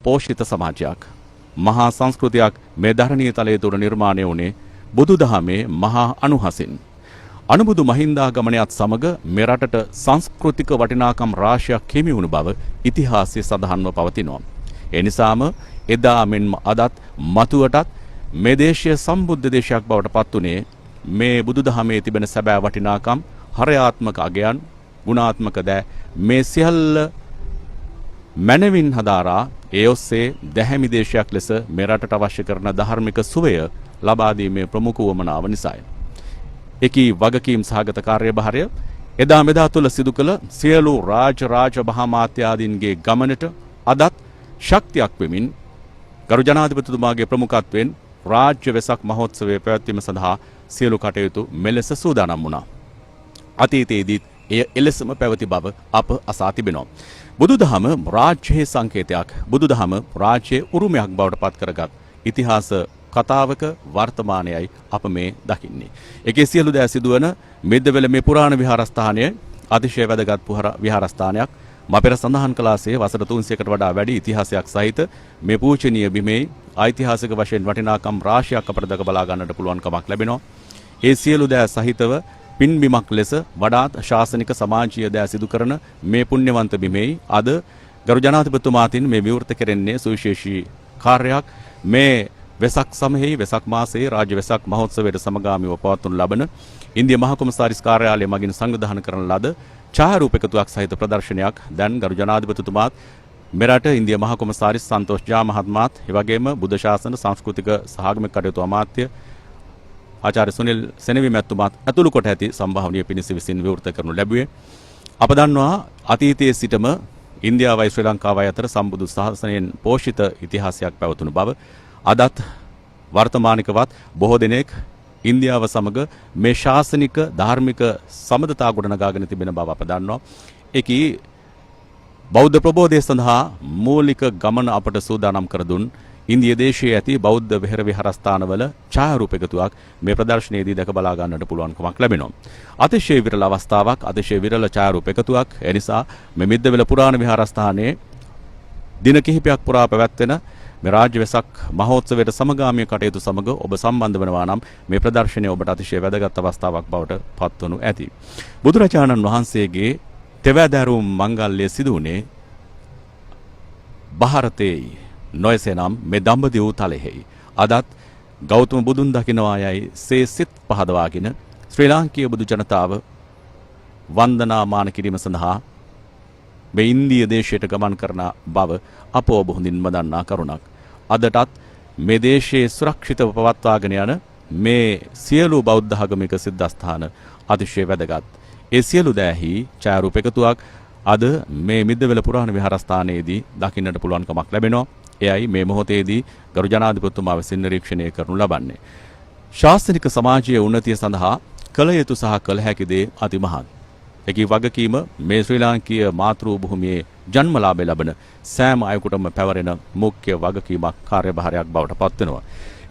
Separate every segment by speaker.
Speaker 1: පෝෂිත සමාජයක්, මහා සංස්කෘතියක් මේ ධරණීය තලයේ තුර නිර්මාණය වුණේ බුදුදහමේ මහා අනුහසින්. අනුබුදු මහින්දාගමනයත් සමග මේ රටට සංස්කෘතික වටිනාකම් රාශියක් හිමි වුණු බව ඉතිහාසයේ සඳහන්ව පවතිනවා. ඒ නිසාම එදා මෙන්ම අදත් මතුවටත් මේ දේශය සම්බුද්ධ දේශයක් බවට පත් වුණේ මේ බුදුදහමේ තිබෙන සැබෑ වටිනාකම්, හරයාත්මක අගයන්, ගුණාත්මක දෑ මේ සියල්ල මැනවින් හදාරා ඒ ඔස්සේ දැහැමි දේශයක් ලෙස මේ රටට අවශ්‍ය කරන ධාර්මික සුවය ලබා දීමේ ප්‍රමුඛ උවමනාව නිසායි. එකී වගකීම් සහගත කාර්යභාරය එදා මෙදා තුළ සිදු කළ සියලු රාජ රාජ මහාමාත්‍යාදීන්ගේ ගමනට අදත් ශක්තියක් වෙමින් ගරු ජනාධිපතිතුමාගේ ප්‍රමුඛත්වයෙන් රාජ්‍ය වෙසක් මහෝත්සවය පැවැත්වීම සඳහා සියලු කටයුතු මෙලෙස සූදානම් වුණා. අතීතයේදීත් එය එලෙසම පැවති බව අප අසා තිබෙනවා. බුදුදහම රාජ්‍යයේ සංකේතයක්, බුදුදහම රාජ්‍යයේ උරුමයක් බවට පත් කරගත් ඉතිහාස කතාවක වර්තමානයයි අප මේ දකින්නේ. එකේ සියලු දෑ සිදුවන මිද්දවෙල මේ පුරාණ විහාරස්ථානය අතිශය වැදගත් විහාරස්ථානයක්. මා පෙර සඳහන් කළාසේ වසර 300කට වඩා වැඩි ඉතිහාසයක් සහිත මේ පූජනීය බිමේ ඓතිහාසික වශයෙන් වටිනාකම් රාශියක් අපට දැක බලා ගන්නට පුළුවන්කමක් ලැබෙනවා. ඒ සියලු දෑ සහිතව පින්බිමක් ලෙස වඩාත් ශාසනික සමාජීය දෑ සිදු කරන මේ පුණ්‍යවන්ත බිමෙහි අද ගරු ජනාධිපතිතුමා අතින් මේ විවෘත කෙරෙන්නේ සුවිශේෂී කාර්යයක්. මේ වෙසක් සමයෙහි, වෙසක් මාසයේ රාජ්‍ය වෙසක් මහෝත්සවයට සමගාමීව පවත්වනු ලබන ඉන්දිය මහ කොමසාරිස් කාර්යාලය මගින් සංවිධානය කරන ලද ඡායාරූප එකතුවක් සහිත ප්‍රදර්ශනයක් දැන් ගරු ජනාධිපතිතුමාත්, මෙරට ඉන්දිය මහ කොමසාරිස් සන්තෝෂ් ජා මහත්මයාත්, එවැගේම බුද්ධ ශාසන සංස්කෘතික සහ ආගමික කටයුතු අමාත්‍ය ආචාර්ය සුනිල් සෙනවි මැතිතුමාත් ඇතුළු කොට ඇති සම්භාවනීය පිණිස විසින් විවෘත කරනු ලැබුවේ. අප දන්නවා අතීතයේ සිටම ඉන්දියාවයි ශ්‍රී ලංකාවයි අතර සම්බුදු ශාසනයෙන් පෝෂිත ඉතිහාසයක් පැවතුණු බව. අදත් වර්තමානිකවත් බොහෝ දෙනෙක් ඉන්දියාව සමග මේ ශාසනික ධාර්මික සබඳතා ගොඩනගාගෙන තිබෙන බව අප දන්නවා. එකී බෞද්ධ ප්‍රබෝධය සඳහා මූලික ගමන අපට සූදානම් කර දුන් ඉන්දිය දේශයේ ඇති බෞද්ධ වෙහෙර විහාරස්ථානවල ඡායාරූප එකතුවක් මේ ප්‍රදර්ශනයේදී දැක බලා ගන්නට පුළුවන්කමක් ලැබෙනවා. අතිශය විරල අවස්ථාවක්, අතිශය විරල ඡායාරූප එකතුවක්. ඒ නිසා මේ මිද්දවෙල පුරාණ විහාරස්ථානයේ දින කිහිපයක් පුරා පැවැත්වෙන මේ රාජ්‍ය වෙසක් මහෝත්සවයට සමගාමී කටයුතු සමග ඔබ සම්බන්ධ වෙනවා නම් මේ ප්‍රදර්ශනය ඔබට අතිශය වැදගත් අවස්ථාවක් බවට පත්වනු ඇති. බුදුරජාණන් වහන්සේගේ තෙවැදෑරුම් මංගල්‍ය සිදු වුණේ භාරතයේ, නොයසේනම් මේ දඹදිව් තලෙහි. අදත් ගෞතම බුදුන් දකිනවා යයි සේ සිත් පහදවාගෙන ශ්‍රී ලාංකීය බුදු ජනතාව වන්දනාමාන කිරීම සඳහා මේ ඉන්දිය දේශයට ගමන් කරන බව අප ඔබ හොඳින්ම දන්නා කරුණක්. අදටත් මේ දේශයේ සුරක්ෂිතව පවත්වාගෙන යන මේ සියලු බෞද්ධ ආගමික සිද්ධාස්ථාන අතිශය වැදගත්. ඒ සියලු දෑහි ඡායාරූප එකතුවක් අද මේ මිද්දවෙල පුරාණ විහාරස්ථානයේදී දකින්නට පුළුවන්කමක් ලැබෙනවා. එයයි මේ මොහොතේදී ගරු ජනාධිපතිතුමා විසින් නිරීක්ෂණය කරනු ලබන්නේ. ශාසනික සමාජීය උන්නතිය සඳහා කළ යුතු සහ කළ හැකි දේ අතිමහත්. එකී වගකීම මේ ශ්‍රී ලාංකීය මාතෘ භූමියේ ජන්මලාභය ලබන සෑම අයෙකුටම පැවරෙන මුඛ්‍ය වගකීමක්, කාර්යභාරයක් බවට පත්වෙනවා.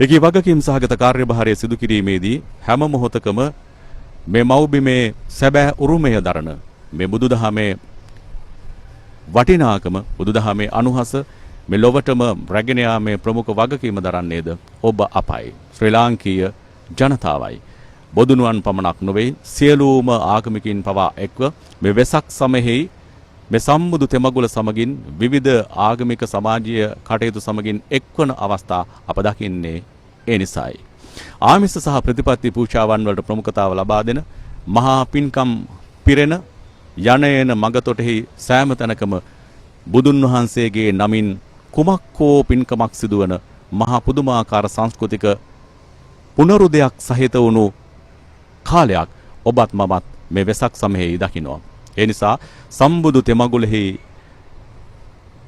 Speaker 1: එකී වගකීම් සහගත කාර්යභාරය සිදු කිරීමේදී හැම මොහොතකම මේ මව්බිමේ සැබෑ උරුමය දරන මේ බුදුදහමේ වටිනාකම, බුදුදහමේ අනුහස මේ ලොවටම රැගෙන යාමේ ප්‍රමුඛ වගකීම දරන්නේද ඔබ අපයි. ශ්‍රී ලාංකීය ජනතාවයි. බොදුනුවන් පමණක් නොවේ, සියලුම ආගමිකින් පවා එක්ව මේ වෙසක් සමයෙහි මේ සම්බුදු තෙමගුල සමගින් විවිධ ආගමික සමාජීය කටයුතු සමගින් එක්වන අවස්ථා අප දකින්නේ ඒ නිසායි. ආමිස සහ ප්‍රතිපත්ති පූජාවන් වලට ප්‍රමුඛතාව ලබා දෙන මහා පින්කම් පිරෙන යන එන මඟ තොටෙහි සෑම තැනකම බුදුන් වහන්සේගේ නමින් කුමක් හෝ පින්කමක් සිදුවන මහා පුදුමාකාර සංස්කෘතික පුනරුදයක් සහිත වුණු කාලයක් ඔබත් මමත් මේ වෙසක් සමයෙහි දකිනවා. ඒ නිසා සම්බුදු තෙමගුලෙහි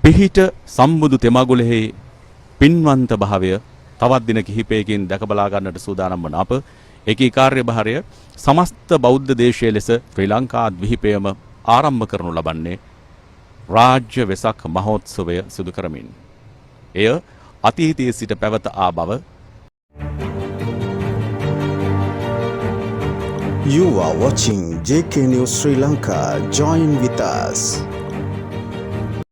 Speaker 1: පිහිට, සම්බුදු තෙමගුලෙහි පින්වන්ත භාවය තවත් දින කිහිපයකින් දැක බලා ගන්නට සූදානම් වන අප එකී කාර්යභාරය සමස්ත බෞද්ධ දේශය ලෙස ශ්‍රී ලංකා ද්වීපයම ආරම්භ කරනු ලබන්නේ රාජ්‍ය වෙසක් මහෝත්සවය සිදු කරමින්. එය අතීතයේ සිට පැවත ආ බව.
Speaker 2: You are watching JK News Sri Lanka. Join with us.